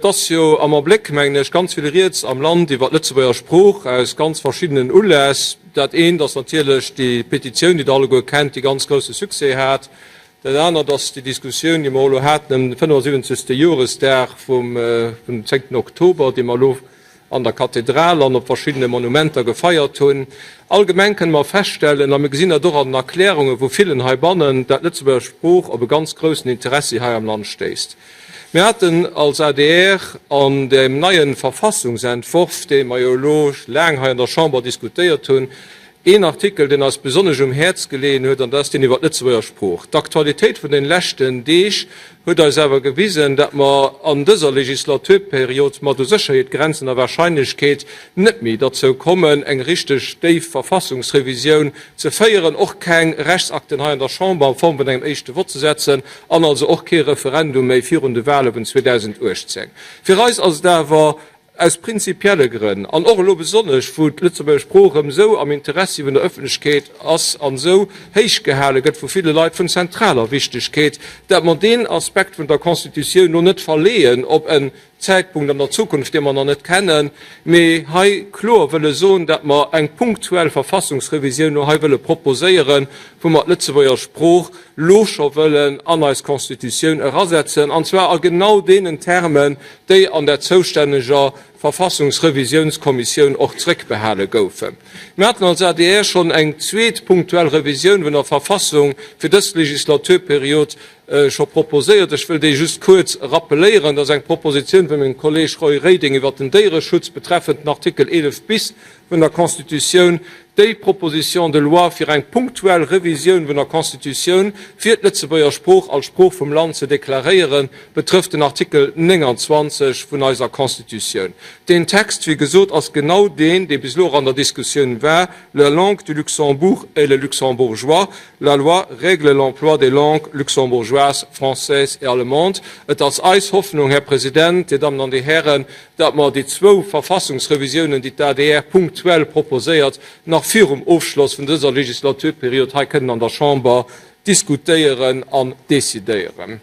ass jo am Abléck, mengen ech, ganz vill Rieds am Land iwwert d'Lëtzebuerger Sprooch aus ganz verschiddenen Uläss. Dat eent ass natierlech déi Petitioun, déi Der alleguer kennt, déi ganz grousse Succès hat. Dat anert ass déi Diskussioun, déi mer och elo haten ëm de 75. Joresdag vum zéngten Oktober, dee mer elo an der Kathedral an op verschiddene Monumenter gefeiert hunn. Allgemeng kënne mer feststellen, a mir gesinn dat och an den Erklärunge vu villen heibannen, dat d'Lëtzebuerger Sprooch op e ganz groussen Interessi hei am Land stéisst. Mir haten als adr an deem neie Verfassungsentworf, dee mer jo elo laang hei an der Chamber diskutéiert hunn, een Artikel, deen eis besonnesch um Häerz geleeën huet, an dat ass deen iwwer d'Lëtzebuerger Sprooch. D'Aktualitéit vun den leschten Deeg huet eis awer gewisen, dat mer an dëser Legislaturperiod mat u Sécherheet grenzender Wahrscheinlechkeet net méi derzou kommen, eng richteg déif Verfassungsrevisioun ze féieren, och keng Rechtsakten hei an der Chamber a Form vun engem éischte Vott ze setzen an also och kee Referendum méi virun de Wahle vun 2018. Fir eis ass et awer aus prinzipielle Grënn, an och elo besonnesch, wou d'Lëtzebuerger Sprooch erëm esou am Interessi vun der Ëffentlechkeet ass an esou héich gehale gëtt vu ville Leit, vun zentraler Wichtegkeet, dat mer deen Aspekt vun der Constitutioun elo net verleeën op en Zäitpunkt an der Zukunft, dee mer nach net kennen, mee hei kloer wëlle soen, dat mer eng punktuell Verfassungsrevisioun elo hei wëlle proposéieren, wou mer d'Lëtzebuerger Sprooch lo scho wëllen an eis Constitutioun erasetzen, an zwar a genau deenen Termen, déi an der zoustänneger Verfassungsrevisiounskommissioun och zréckbehale goufen. Mir haten als adr schonn eng zweet punktuell Revisioun vun der Verfassung fir dës Legislaturperiod scho proposéiert. Ech wëll déi just kuerz rappeléieren. Dat ass eng Propositioun vun mengem Kolleeg Roy Reding iwwert den Déiereschutz betreffend den Artikel 11 bis vun der Constitutioun. Déi Proposition de loi fir eng punktuell Revisioun vun der Constitutioun, fir d'Lëtzebuerger Sprooch als Sprooch vum Land ze deklaréieren, betrëfft den Artikel 29 vun eiser Constitutioun. Deen Text, wéi gesot, ass genau deen, dee bis elo och an der Diskussioun war, La langue du Luxembourg est le luxembourgeois. La loi règle l'emploi des langues luxembourgeoises, françaises et allemandes. Et ass eis Hoffnung, Här President, Dir Dammen an Dir Hären, datt mer déi zwou Verfassungsrevisiounen, déi d'ADR punktuell proposéiert, nach virum Ofschloss vun dëser Legislaturperiod hei kënnen an der Chamber diskutéieren an decidéieren.